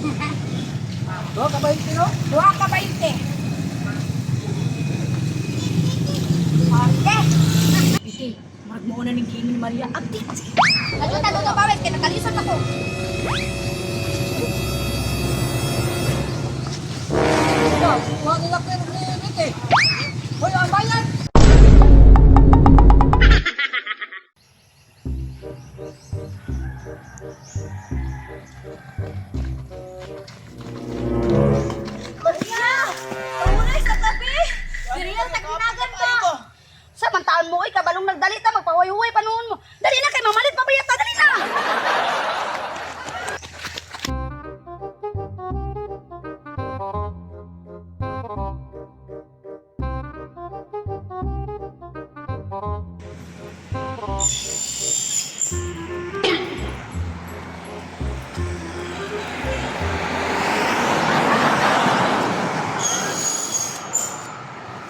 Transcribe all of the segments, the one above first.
Duha ka 20, no? Duha ka 20. Okay. Ite, marag mo na ning giingon ni Maria. Agti. Ajuta luto bawit kay nakalisod ako. Kuha nila ko yung limit eh. Hoy, ang bayad! Maria! Pamunay sa tabi! Diriyan sa ginagan ba? Sa mantaan mo, oy, kabalong nagdali ta, magpahuway-huway pa noon mo. Dali na kay mamalit pa ba dali na!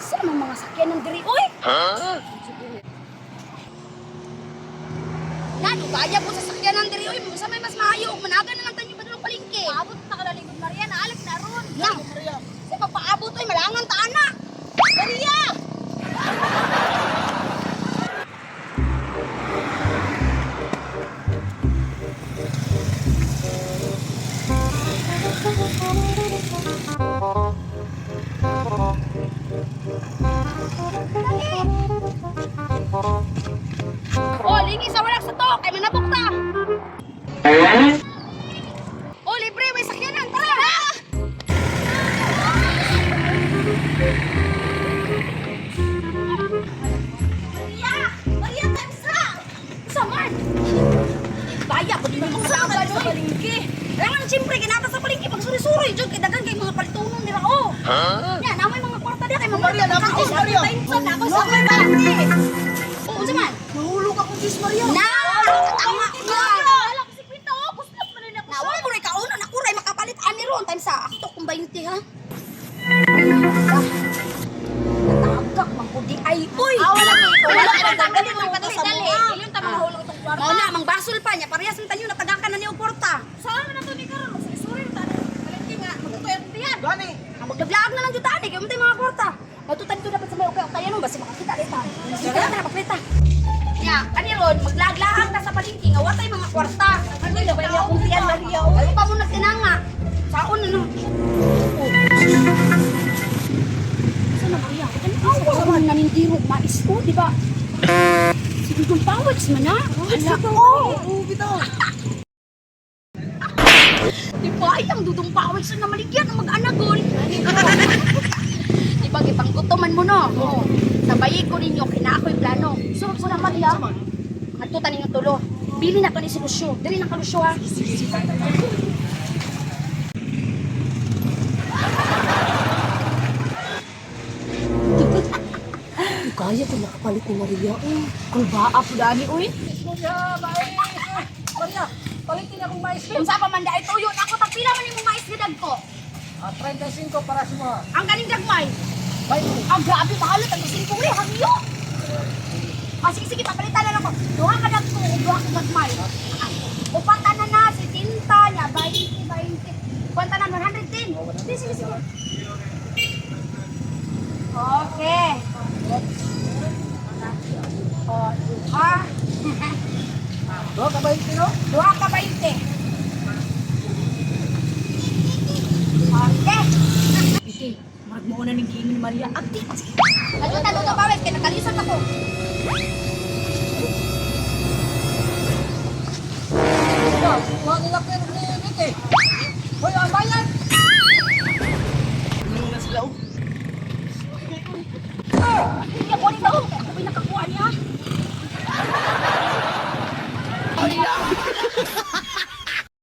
Sa mga sakyan ng diri, oy! Huh? Nano, kaya po sa sakyan ng diri, oy. Sa may mas maayo, managa na lang tanyo padulong palengke. Paabot na kalalikod Maria, naalak na ron. Na, sa pagpaabot, oy, malangan ta ana. Maria! Oh, lingi sa walang sa to, kay manabok ta. Oh, libre, may sakyanan, tara! Maria! Maria, tansa! Saman! Baya, pag mo Unsa sa man sa palengke? Kailangan siyempre, kinata sa palengke, pag suri-suri, dyan, kay dagan kay mga palitunon nila, oh. Yan, namoy mga kwarta diya, kay mga Maria, namoy sis, Maria. Tainsa na ako sa palengke. Oo, unsa man? Mahulog ako, sis Maria. Na! Tama na! Ala ko si Quinta, oh, kusot man na ako. Na, wala ko rin kauna, naku rin, makapalit ani ron. Time sa akto kung 20, ha? Natagak, mangkudi ay, uy! Ah, wala ko ito. Wala Wala pa, ka dali mo, dali, sa dali. mua. Iyon ta mahulog itong kwarta. Mao na, mang basol pa niya. Parehas man tanyo, natagakan na niyo og kwarta. Saan man na to ni karon? Magsuri-suri na ta. Palengke nga, magtutoy ang tiyan. Gani! Ang magdablaag na lang jud tani, kay untay mga kwarta. Matutan dito dapat sa may okay okay ano basta makakita dita. Sige na paklita. Nya, kani ron maglaglaag ta sa palengke nga watay mga kwarta. Ano na ba niya akong tiyan, Maria? oh? Ayo pa mo nagtinanga. Saon na no. Oh. Sa na Maria? Ano sa man nanindirog mais ko, di ba? Sige kung pawats man na. Hala ko. Oo, bitaw. Di ba ay ang dudong pawats na maligyan ang mag-anagon. Di ba gipanggutoman mo no? Oo. Sabayi ko ninyo kina ako'y plano. So, sa Maria. Nagtutan ninyo tulo. Bili na to ni si Lucio. Dili na ka Lucio ha. Kaya ko nakapalit ni Maria. Oh. Kulbaa po dani oy. Maria, mais! Maria, palitin akong mais. Unsa pa man dai tuyo ako tagpila man imong mais nga dagko. Ah, 35 para sa mga. Ang kaning gagmay. 20. Ang grabe mahalo tag 5 ri hangyo. Ah, sige, sige, papalitan na lang ko. Duha ka dagko ug duha ka gagmay. Upatan na na si Tinta niya 20 20. Kwanta na 110. Sige, sige, sige. Okay. Oh, duha. Duha ka 20, no? Duha ka 20. Okay. Ite, marag mo na ning giingon ni Maria. Agti. Ajuta luto bawit kay nakalisod ako. Kuha nila ko yung limit eh. Hoy, ang bayad! Ano na sila, oh? Hindi ako nito. Ako may nakakuha niya.